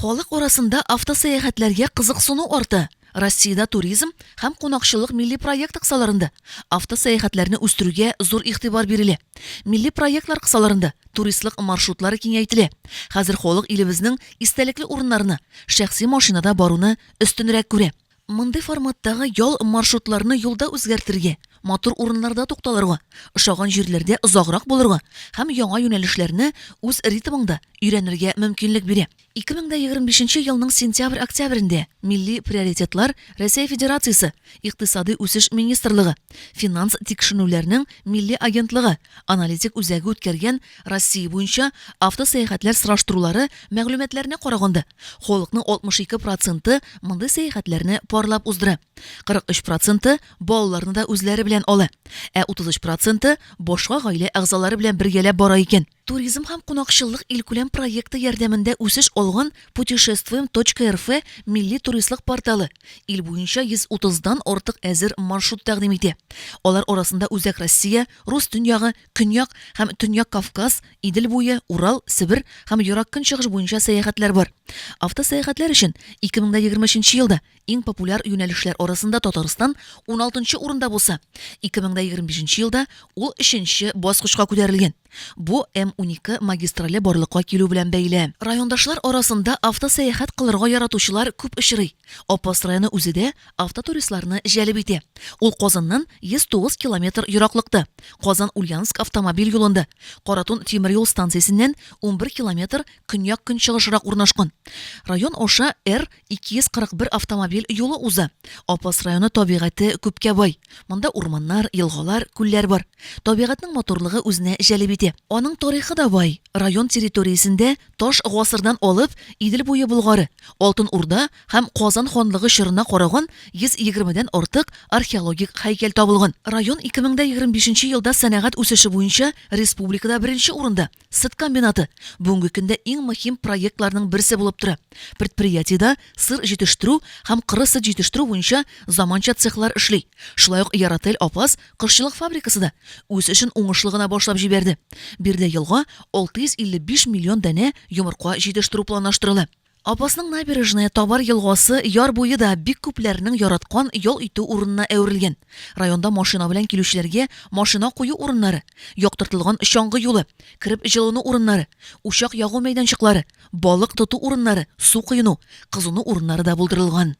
Халык арасында автосәяхәтләргә кызыксыну арта. Россиядә Туризм һәм кунакчыллык милли проекты кысаларында автосәяхәтләрне үстерүгә зур игътибар бирелә. Милли проектлар кысаларында туристлык маршрутлары киңәйтелә. Хәзер халык илебезнең истәлекле урыннарына шәхси машинада баруны өстенрәк күрә. Мондый форматтагы ял маршрутларны юлда үзгәртергә, матур урыннарда тукталырга, ошаган җирләрдә озаграк булырга һәм яңа юнәлешләрне үз ритмыңда өйрәнергә мөмкинлек бирә. 2025 нче елның сентябрь-октябрендә Милли приоритетлар Рәсәй Федерациясе Икътисадый үсеш министрлыгы, Финанс тикшеренүләрнең милли агентлыгы аналитик үзәге үткәргән Россия буенча автосәяхәтләр сораштырулары мәгълүматларына караганда, халыкның 62 проценты мондый сәяхәтләрне парлап уздыра, 43 проценты балаларны да үзләре белән ала, ә 33 проценты башка гаилә әгъзалары белән бергәләп бара икән. Туризм һәм кунакчыллык илкүләм проекты ярдәмендә үсеш алган Путешествуем точка рф милли туристлык порталы ил буенча 130 дан артык әзер маршрут тәкъдим итә. Алар арасында Үзәк Россия, Рус төньягы, Көньяк һәм Төньяк Кавказ, Идел буе, Урал, Себер һәм Ерак Көнчыгыш буенча сәяхәтләр бар. Автосәяхәтләр өчен 2023 нче елда иң популяр юнәлешләр арасында Татарстан уналтынчы урында булса, 2025 нче елда ул өченче баскычка күтәрелгән. Бу М-12 магистрале барлыкка килү белән бәйле. Райондашлар арасында автосәяхәт кылырга яратучылар күп очрый. Апас районы үзе дә автотуристларны җәлеп итә. Ул Казаннан 109 километр ераклыкта, Казан-Ульяновск автомобиль юлында, Каратун тимер юл станциясеннән 11 километр көньяк-көнчыгышрак урнашкан. Район аша Р 241 автомобиль юлы уза. Апас районы табигате күпкә бай. Монда урманнар, елгалар, күлләр бар. Табигатьнең матурлыгы үзенә җәлеп итә. Аның тарихы да бай. Район территориясендә таш гасырдан алып Идел буе Болгары, Алтын Урда һәм Казан ханлыгы чорына караган 120 дән артык археологик һәйкәл табылган. Район 2025 нче елда сәнәгать үсеше буенча республикада беренче урында. Сөт комбинаты бүгенге көндә иң мөһим проектларның берсе булып тора. Предприятиедә сыр җитештерү һәм коры сөт җитештерү буенча заманча цехлар эшли. Шулай ук Яратель Апас кошчылык фабрикасы да үз эшен уңышлы гына башлап җибәрде. Биредә елга 655 миллион данә йомырка җитештерү планлаштырыла. Апасның Набережная Табар елгасы яр буе да бик күпләрнең яраткан ял итү урынына әверелгән. Районда машина белән килүчеләргә машина кую урыннары, яктыртылган чаңгы юлы, кереп җылыну урыннары, учак ягу мәйданчыклары, балык тоту урыннары, су коену, кызыну урыннары да булдырылган.